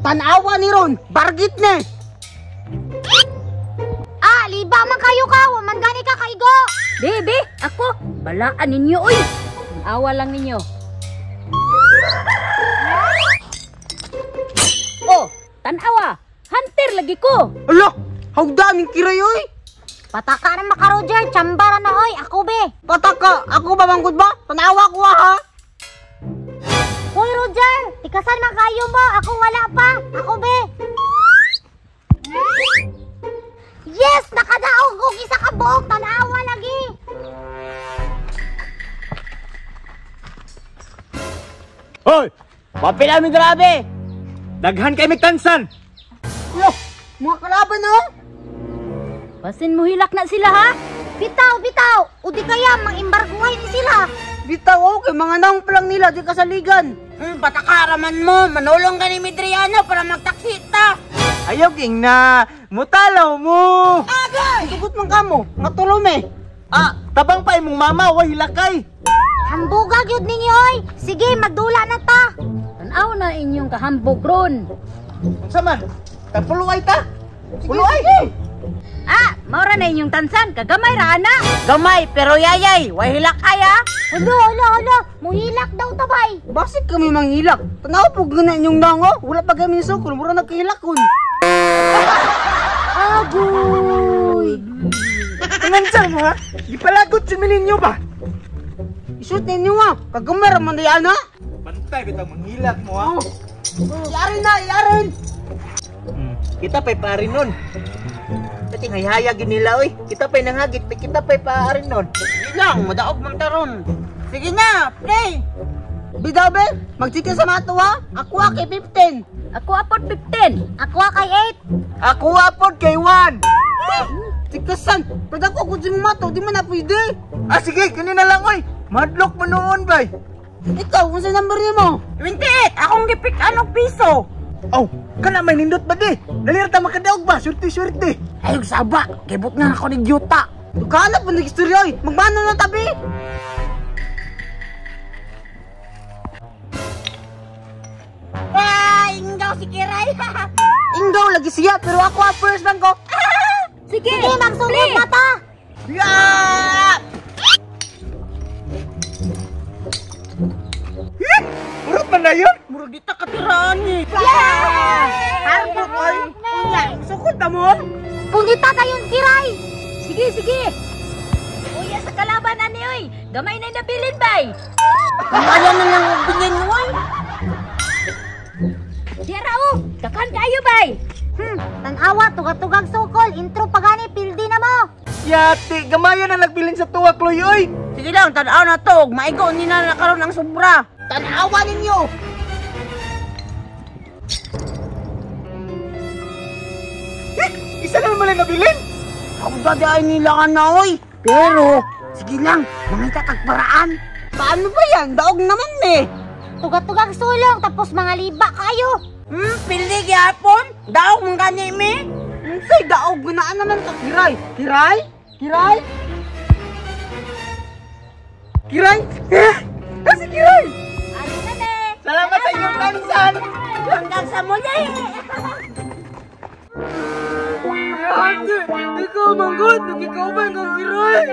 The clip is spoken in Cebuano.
Tanawa ni ron, bargit na. Ah, liba man kayo ka, wa man gani ka kaigo. Bebe, ako, balaan ninyo oy. Awa lang ninyo. Oh, tanawa, hunter lagi ko. Ala, hawda ning Kiray oy. Pataka na maka Roger, tsambara na oy, ako be. Pataka, ako ba manggod ba? Tanawa ko ha. Hoy Roger, tikasan man kayo mo, ako wala pa, ako be. Yes, nakadaog og isa ka buok, tanawa lagi. Hoy, papila mi grabe. Daghan kay mig tansan. Lo, mga kalaban oh. Basin mo hilak na sila ha. Bitaw, bitaw. O di kaya mang-embargohay ni sila. Bitaw okay, mga naong pa lang nila di kasaligan. Patakaraman mo, manulong ka ni Midriano para magtaksi ta. Ayaw king na, mutalaw mo. Agay! Sugot man kamo, matulom eh. Ah, tabang pa imong mama, way hilakay. Hambuga gyud ninyo oy. Sige, magdula na ta. Tan-aw na inyong kahambog ron. Unsa man? Tagpuluay ta. Puluay. Ah, maura na inyong tansan, kagamay ra ana. Gamay pero yayay, way hilakay ha. Hulo, hulo, hulo, muhilak daw ta bay. Basit kami manghilak. Tanaw po gana inyong nango, wala pa kami sukol, mura nagkahilakon. Agoy. Tangan mo ha? Gipalagot si ninyo ba? Isut ninyo ha, kagamay ra man day ana. Bantay bitaw manghilak mo ha. Oh. Iarin na, iarin. Kita pa'y paarin nun. Dating hayhayag yun nila oy. Kita pa'y nanghagit, kita pa'y paarin nun. Sige lang, madaog man taron. Sige na, play. Bidaw be, magchika sa mato ha. Ako kay 15. Ako apod 15. Ako kay 8. Ako apod kay 1. Tikasan, pwede ako kung si mato, di man na pwede. Ah sige, kanina lang oy. Madlock mo noon bay. Ikaw, unsa number nimo? 28. Akong gipick anong piso. Oh, kana may nindot ba di? Dali ra ta makadaog ba? Swerte swerte. Ay saba, kibot na ako ni Dyuta. Dugana po nag-istorya oy. Magmano na tabi. Ah, ingaw si Kiray. Ingaw lagi siya pero ako ang first man ko. Sige, sige magsulod na ta. Yeah! Urot man na yun? Murag di ta katiraan eh. Yeah! Harbot oy. Unya, sukod na mo. Pungita tayon Kiray. Sige, sige. Uya sa kalaban ani oy. Gamay na nabilin bay. Kaya na nang bilin oy. Dira oh, dakan kayo bay. Tanawa tugag-tugag sukol, intro pa gani pildi na mo. Yati, gamayan na nagbilin sa tuwa Chloe oy. Sige lang, tanaw na to, maigo ni na nakaron ang sobra. Tanawa ninyo. Eh, isa na naman ang nabilin. Ako dati ay nila na oy. Pero sige lang, mangita tag paraan. Paano ba yan? Daog naman eh. Tugag-tugag sulong tapos mga liba kayo. Pildi gyapon. Daog man gani mi. Unsay daog gunaan naman ka Kiray. Kiray? Kiray? Kiray? Eh, si Kiray. Ari na ne. Salamat sa inyong tansan. Hanggang sa muli. Ate, ikaw manggod, nagkikauban kang Kiray.